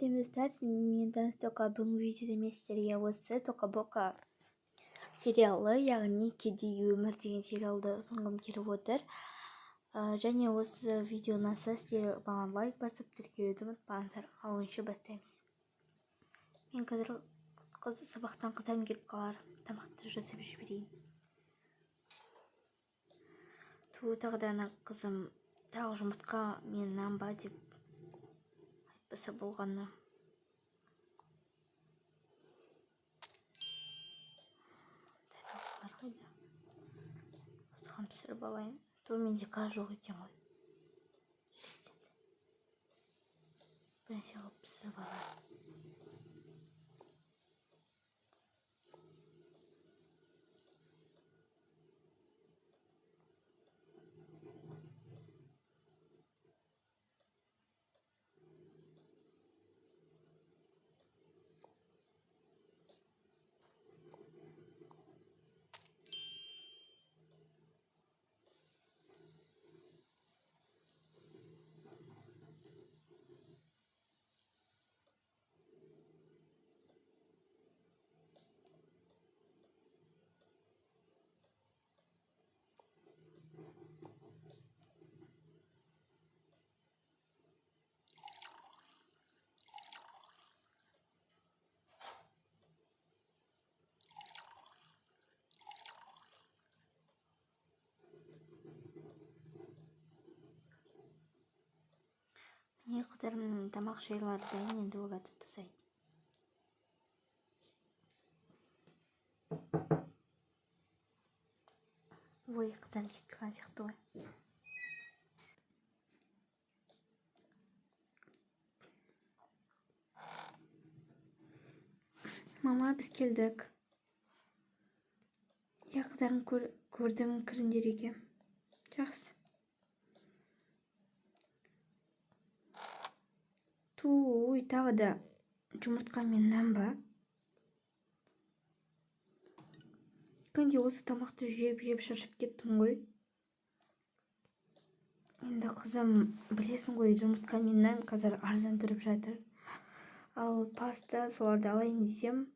Сәлем, достар! Мен Тока. Бүгінгі видеода мен сіздерге осы Тока Бока сериалы, яғни «Кедей өмір» деген сериалды ұсынғым келіп отыр. Және осы видео ұнаса, сіздер маған лайк басып, тіркелуді ұмытпаңыздар. Ал ендеше бастаймыз. Мен қазір қыз сабақтан қыздарым келіп қалар, тамақты жасап жіберейін. Ту, тағы да ана қызым тағы жұмыртқа мен нан ба деп айтпаса болғаны. Тарелкалар қайда? Осыған пісіріп алайын. Ту, менде газ жоқ екен ғой. Бірнәрсе қылып пісіріп алайын. Міне, қыздарымның тамақ шайлары дайын, енді оларды тосайын. Ой, қыздарым келіп қалған сияқты ғой. Мама, біз келдік. Иә, қыздарым, көрдім, кіріңдер үйге. Жақсы. Ту, ой, тағы да жұмыртқа мен нан ба? Күнде осы тамақты жеп-жеп шаршап кеттім ғой. Енді, қызым, білесің ғой, жұмыртқа мен нан қазір арзан тұрып жатыр. Ал паста соларды алайын десем,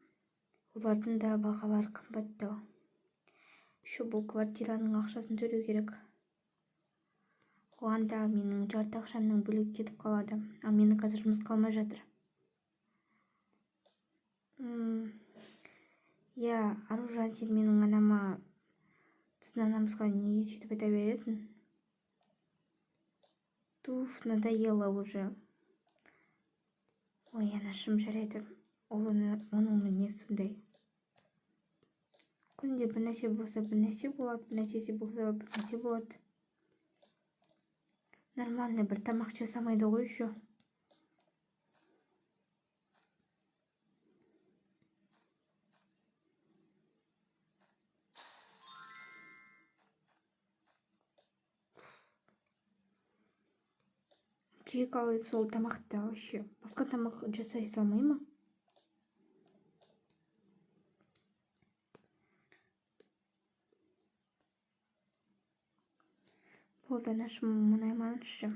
олардың да бағалары қымбаттау. Еще бұл квартираның ақшасын төлеу керек. Оған да менің жарты ақшамның бөлек кетіп қалады. Ал мені қазір жұмысқа алмай жатыр. Иә, Аружан, сен менің анама, біздің анамызға неге сөйтіп айта бересің? Туф, надоело уже. Ой, анашым, жарайды. Ол оның мінезі сондай. Күнде бір нәрсе болса, бір нәрсе болады, бір нәрсесі болса, бір нәрсе болады. Нормально бір тамақ жасамайды ғой еще. Жей қалай сол тамақты вообще. Басқа тамақ жасай салмай ма? Болды, анашым, мұңаймаңызшы.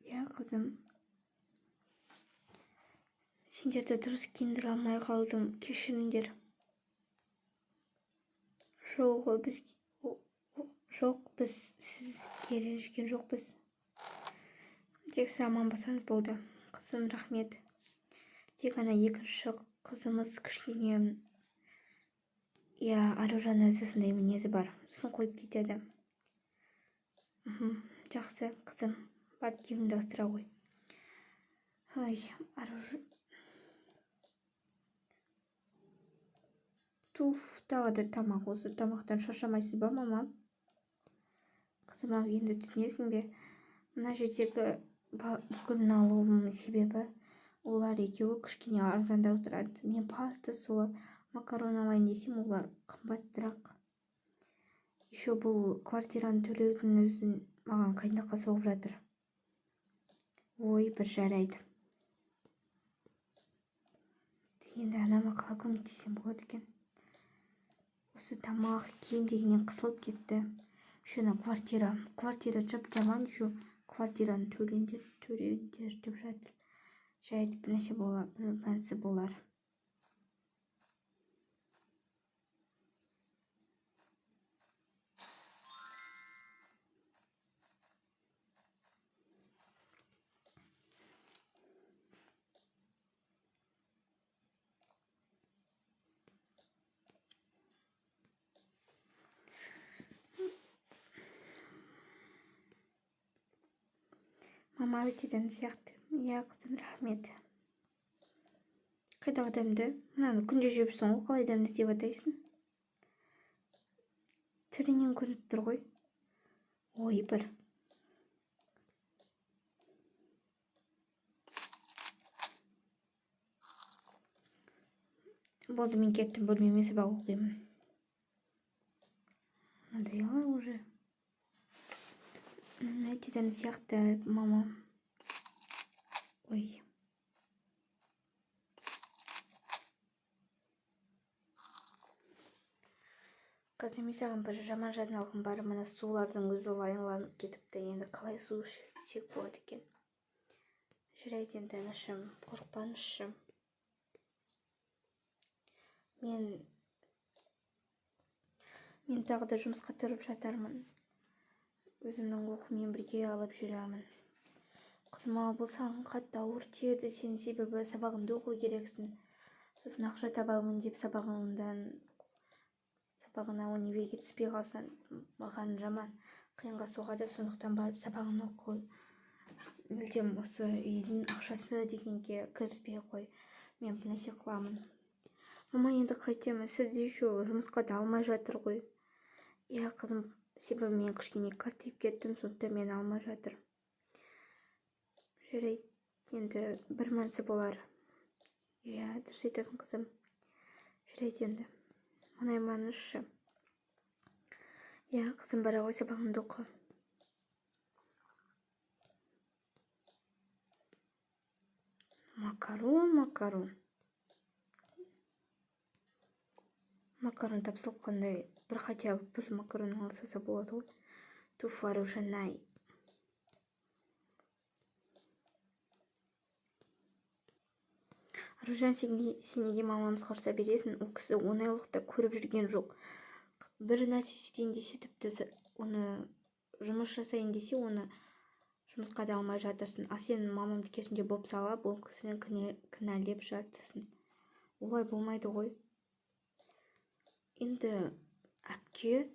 Иә, қызым. Сендерді дұрыс киіндіре алмай қалдым, кешіріңдер. Жоқ, біз сізге ренжіген жоқпыз. Тек сіз аман болсаңыз болды. Қызым, рахмет. Тек ана екінші қызымыз кішкене, иә, Аружан өзі сондай мінезі бар. Сосын қойып кетеді. Жақсы, қызым, барып киіміңді ауыстыра ғой. Ай, Аружан. Туф, тағы да тамақ. Осы тамақтан шаршамайсыз ба, мама? Қызым, ау, енді түсінесің бе? Мына жердегі бүкілін алуымның себебі олар екеуі кішкене арзандау тұрады. Мен паста, солар макарон алайын десем, олар қымбаттырақ. Еще бұл квартираны төлеудің өзін маған қиындыққа соғып жатыр. Ой, бір жарайды. Енді анама қалай көмектессем болады екен? Осы тамақ, киім дегеннен қысылып кетті. Еще ана квартира. Квартира жап-жаман, еще квартираны төлеңдер, төлеңдер деп жатыр. Жарайды, бір нәрсе болар, бір мәнісі болар. Мама өте дәмді сияқты. Иә, қызым, рахмет. Қайдағы дәмді? Мынаны күнде жепсің ғой, қалай дәмді деп атайсың? Түрінен көрініп тұр ғой. Ой, бір. Болды, мен кеттім, бөлмеме сабақ оқимын. Надоело уже. Өте дәмді сияқты, мама. Ой. Қазір мен саған бір жаман жаңалығым бар. Мына сулардың өзі лайланып кетіпті. Енді қалай су ішсек болады екен? Жарайды енді, анашым, қорықпаңызшы. Мен тағы да жұмысқа тұрып жатармын. Өзімнің оқуыммен бірге алып жүремін. Қызым-ау, бұл саған қатты ауыр тиеді. Сен себебі сабағыңды оқу керексің. Сосын ақша табамын деп сабағыңа универге түспей қалсаң, маған жаман қиынға соғады. Сондықтан барып сабағыңды оқы. Мүлдем осы үйдің ақшасы дегенге кіріспей қой. Мен бір нәрсе қыламын. Мама, енді қайтемін? Сізді еще жұмысқа да алмай жатыр ғой. Иә, қызым, себебі мен кішкене қартайып кеттім, сондықтан мені алмай жатыр. Жарайды, енді бір мәнісі болар. Иә, дұрыс айтасың, қызым. Жарайды енді. Мұңаймаңызшы. Иә, қызым, бара ғой, сабағыңды оқы. Макарон, макарон. Макарон тапсырып қандай, бір хотя бы бір макарон алса болады ғой. Туф, Аружанай. Аружан, сен неге мамамызға ұрса бересің? Ол кісі оңайлықта көріп жүрген жоқ. Бір нәрсе істейін десе, тіпті оны жұмыс жасайын десе, оны жұмысқа да алмай жатырсың. Ал сен мамамды керісінше боп салап, ол кісіні кінәлеп жатырсың. Олай болмайды ғой. Енді, әпке,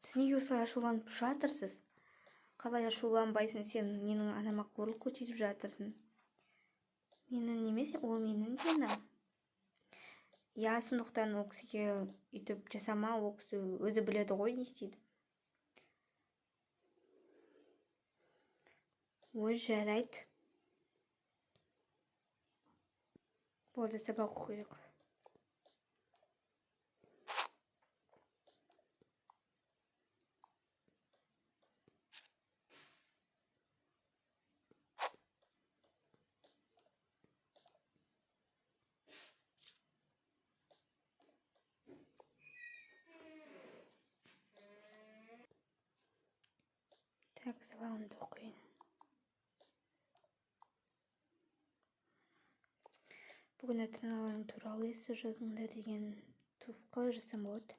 сіз неге осылай ашуланып жатырсыз? Қалай ашуланбайсың? Сен менің анама қорлық көрсетіп жатырсың. Менің емес, ол менің де анам. Иә, сондықтан ол кісіге өйтіп жасама, ол кісі өзі біледі ғой не істейді. Ой, жарайды. Болды, сабақ оқиық. Так, сабағымды оқиын. Бүгін ата-аналарың туралы эссе жазыңдар деген туф қалай жазсам болады?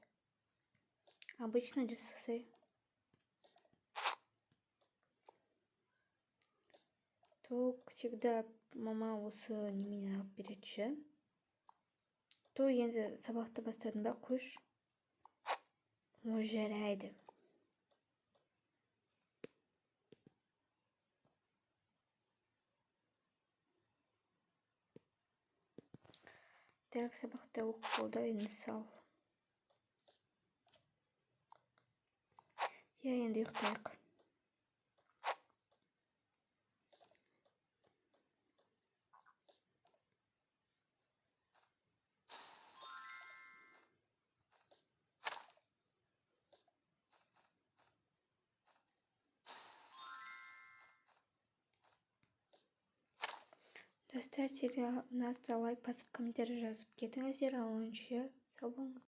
Обычно жасасай. То всегда мама осы немене алып береді ше. То енді сабақты бастадым ба, қойшы. Ой, жарайды. Так, сабақты оқып болды, енді сал. Иә, енді ұйықтайық. Достар, сериал ұнаса лайк басып, комментарий жазып кетіңіздер. Ал онша сау болыңыздар.